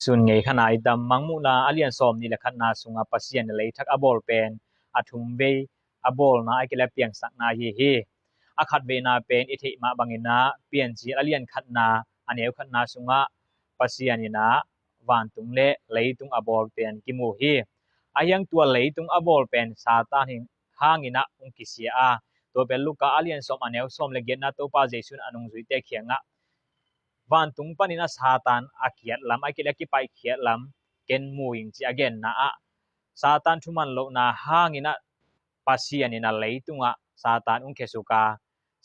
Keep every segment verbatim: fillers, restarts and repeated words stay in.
Sun ngei khatna i tam. Mangmuhna a lian sawm nih le khatna sungah Pasian in leithak a bawl pen a thum vei a bawlna a kile piangsakna hi hi. A khat veina pen i theih mah banginah Piancil a lian khatna a neu khatna sungah Pasian inah vantung le leitung a bawl pen kimu hi. A hiang tua leitung a bawl pen Satan hanginah hong kisia a, tua pen Luka a lian sawm a neu sawm le giatna Topa Jesu in a nungzuite kiangah vantung panin a Satan a kiat lam a kile a kipaih khiat lam ken mu ing ci a genna ah Satan thuman lohna hanginah Pasian inah leitungah Satan hong khiasuk a,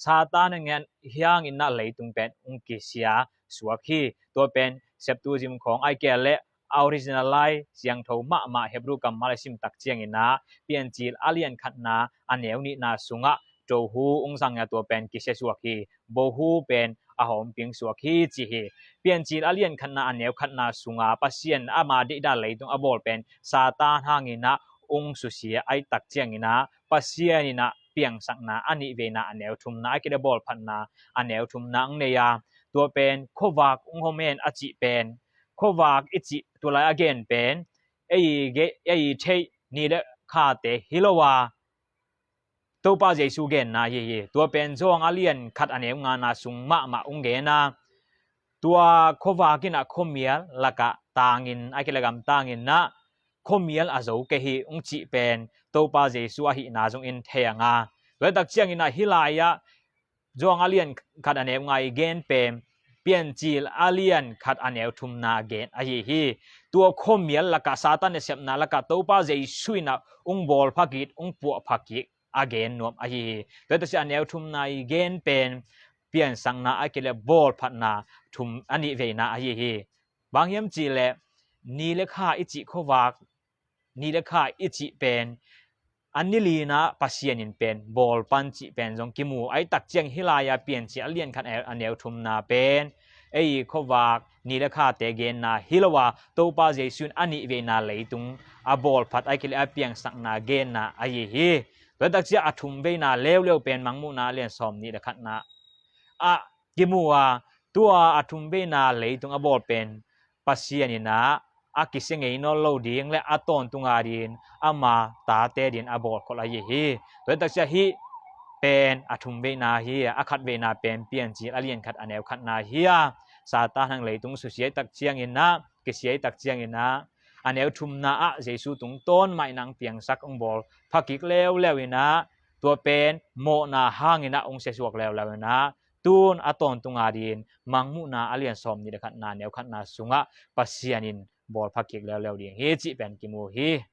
Satan hanginah leitung pen hong kisia suak hi. Tua pen septu zimkhawng a kile le a original lai siangtho mahmah Hebru kammal a sim tak cianginah Piancil a lian khatna a neu nihna sungah tohu hong zang a, tua pen kisia suak hi. Bohu pen a hawmping suak hi ci hi. Piancil a lian khatna a neu khatna sungah Pasian ama deihdan leitung a bawl pen Satan hanginah hong susia a i tak cianginah Pasian inah piangsakna a nih veina a neu thumna a kile bawlphatna a neu thumna hong nei a, tua pen khuavak hong hawmen a cih pen, khuavak i cih tulai a gen pen ei theih ni le khate hi lo a, Topa Jesu genna hi hi. Tua pen Johan a lian khat a neu ngana sung mahmah hong gen a, tua khuavak inah khuamial lakah tangin a kile gamtang inah khuamial a zo kei hi hong cih pen Topa Jesu ahihna zong in thei a nga. Tua tak cianginah hih lai-ah Johan a lian khat a neu nga i gen pen Piancil a lian khat a neu thumna gen ahi hi. Tua khuamial lakah Satan nasepna lakah Topa Jesu inah hong bawl phakik, hong puah phakik a gen nuam ahi hi. Tua tak ciang a neu thumna i gen pen piangsakna a kile bawlphatna thum a nih veina ahi hi. Bang hiam cihleh ni le kha i cih khuavak, ni le kha i cih pen a ni lina Pasian in pen bawl pan cih pen zong kimu a i tak ciang hih lai-a Piancil a lian khat a neu thumna pen ei khuavak ni le khate genna hi lo a, Topa Jesu in a nih veina leitung a bawlphat a kile a piangsakna genna ahi hi. Tua tak ciang a thum veina leuleu pen Mangmuhna a lian sawm nih le khatna ah kimu a, tua a thum veina leitung a bawl pen Pasian inah a kisia ngei nawn lo ding le a tawntung a din ama tate din a bawlkholh ahi hi. Tua tak ciang hih pen a thum veina hi a, a khat veina pen Piancil a lian khat a neu khatna hi a, Satan hang leitung susia i tak cianginah, kisia i tak cianginah a neu thumna ah Jesu tungtawn mah inah hong piangsak, hong bawl phakik leuleu inah, tua pen mawhna hanginah hong siasuak leuleu inah tun a tawntung a din Mangmuhna a lian sawm nih le khatna neu khatna sungah Pasian in bawl phakik leuleu ding hi cih pen kimu hi.